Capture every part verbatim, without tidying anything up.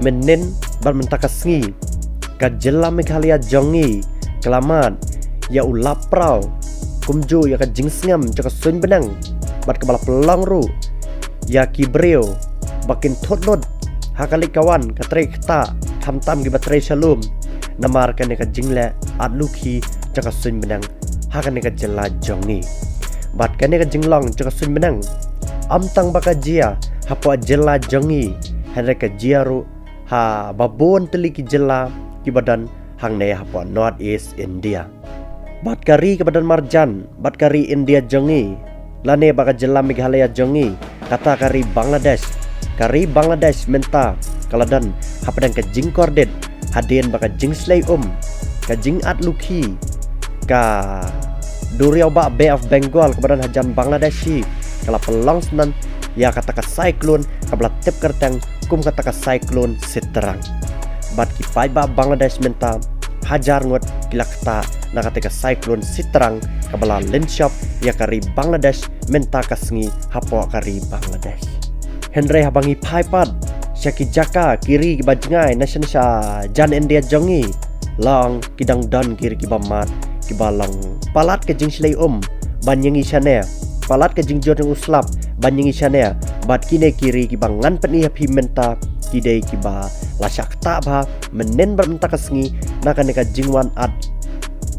Mynnin bad mynta ka sngi, ka jylla Meghalaya jong ngi ka la mad ïa u lap praw, kumjuh ïa ka jingsngem jong ka suiñ bneng, bad kaba la pynlong ruh ïa ki briew ba kin thut lut ha ka leit ka wan, ka trei ktah, khamtam kiba trei sha lum, namar kane ka jingleh at lukhi jong ka suiñ bneng ha kane ka jylla jong ngi. Bad kane ka jinglong jong ka suiñ bneng ym tang ba ka jia hapoh jylla jong ngi, hynrei ka jia ruh ha ba bun tylli ki jylla kiba don hangne hapoh North East India. Bad ka ri kaba don marjan bad ka ri India jong ngi, lane ba ka jylla Meghalaya jong ngi, kata ka ri Bangladesh. Ka ri Bangladesh mynta ka la don hapdeng ka jingkordit hadien ba ka jingshlei um, ka jingat lukhi ka duriaw ba Bay of Bengal kaba don hajan Bangladesh hi, ka la pynlong syndon ïa kata ka cyclone kaba la tip kyrteng kum kata ka cyclone Sitrang. Bad ki paidbah Bangladesh mynta hajar ngut ki la ktah na kata ka cyclone Sitrang kaba la lynshop ïa ka ri Bangladesh mynta ka sngi hapoh ka ri Bangladesh. Hynrei haba ngi phai pat sha ki jaka, ki ri kiba jngai na sha na sha jan India jong ngi, long ki dang don ki ri kiba mad, kiba long palat ka jingshlei um ban ïa ngi shane, palat ka jingjur jong u slap ban ïa ngi shane. Bad kine ki ri kiba ngan pyni ha phi mynta, ki dei kiba la shah ktah bha mynnin bad mynta ka sngi na kane ka jingwan at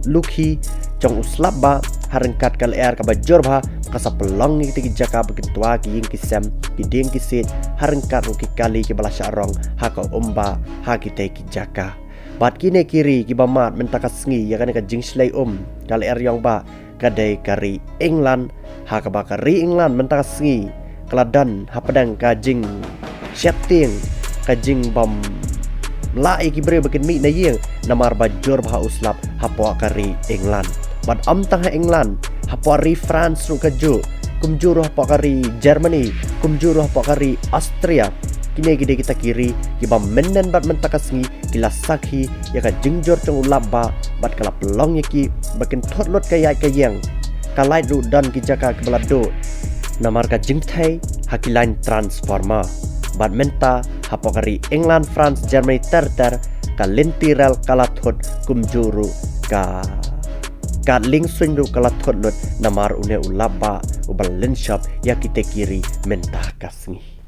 lukhi jong u slap ba, ha ryngkat ka lyer kaba jur bha ka sa pynlong ïa kita ki jaka ba kin twa ki ïing ki sem, ki dieng ki siej, ha ryngkat ruh ki kali kiba la shah rong ha ka um ba ha kita ki jaka. Bad kine ki ri kiba mad mynta ka sngi ïa kane ka jingshlei um ka lyer ïong ba, ka dei ka ri England, ha kaba ka ri England mynta ka sngi ka la don hapdeng ka jingsheptieng, ka jingbym lah ïa ki briew ba kin mih na ïing namar ba jur bha u slap hapoh ka ri England. Bad ym tang ha England, hapoh ri France ruh kajuh, kumjuh ruh hapoh ka ri Germany, kumjuh ruh hapoh ka ri Austria. Kine ki dei kita ki ri kiba mynnin bad mynta ka sngi ki la sakhi ïa ka jingjur jong u lap ba, bad ka la pynlong ïa ki ba kin thut lut ka ïaid ka ïeng. Ka lait ruh don ki jaka kiba la duh namar ka jingthei ha ki line transformer. Bad mynta hapoh ka ri England, France, Germany ter ter, ka lynti rel ka la thut, kumjuh ruh ka kad lieng suiñ ruh ka la thut lut namar une u lap ba uba lynshop ïa kita ki ri mynta ka sngi.